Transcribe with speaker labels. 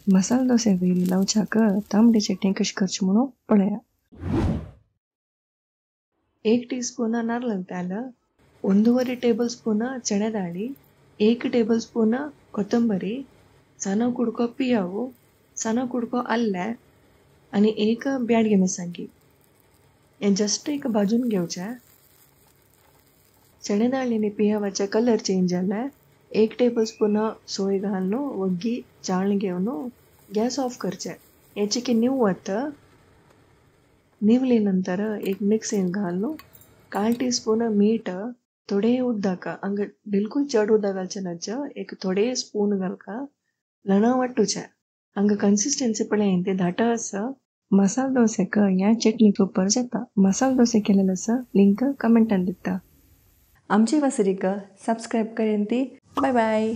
Speaker 1: मसाला डोसे वयली लावच्याक तांबडी चटणी कशी करची म्हणून पळया. 1 टी स्पून नारळ तेल, 1.5 टेबल स्पून चणे दाळी, 1 टेबल स्पून कोथंबरी, ಸಣ್ಣ ಕುಡ್ಕೋ ಪಿಯಾವು, ಸಣ್ಣ ಕುಡ್ಕೋ आल्लें आनी 1 ब्याडगी मिरसांगी. हें जस्ट एक भाजून घेवचें. चणे दाळी आनी पियावाचे कलर चेंज जाले. 1 टेबल स्पून सोय घालून वग्गी चाळण घेवन गॅस ऑफ करचें. हें चिकन निवत. निवले नंतर एक मिक्सीन घालून 1/4 टी स्पून मीठ, थोडे उदक, हांगा बिलकुल चड उदक घालचें नाच, एक थोडे स्पून घालका, ल्हान वांटूचें. हांगा कन्सिस्टन्सी पळय ती धाट आसा. मसाला डोसेक ह्या चटणी सुपर जाता. मसाला डोसे केलेलो आसा, लिंक कमेंटान दिता. आमची वासरीक सबस्क्रायब करेन ती. बाय बाय.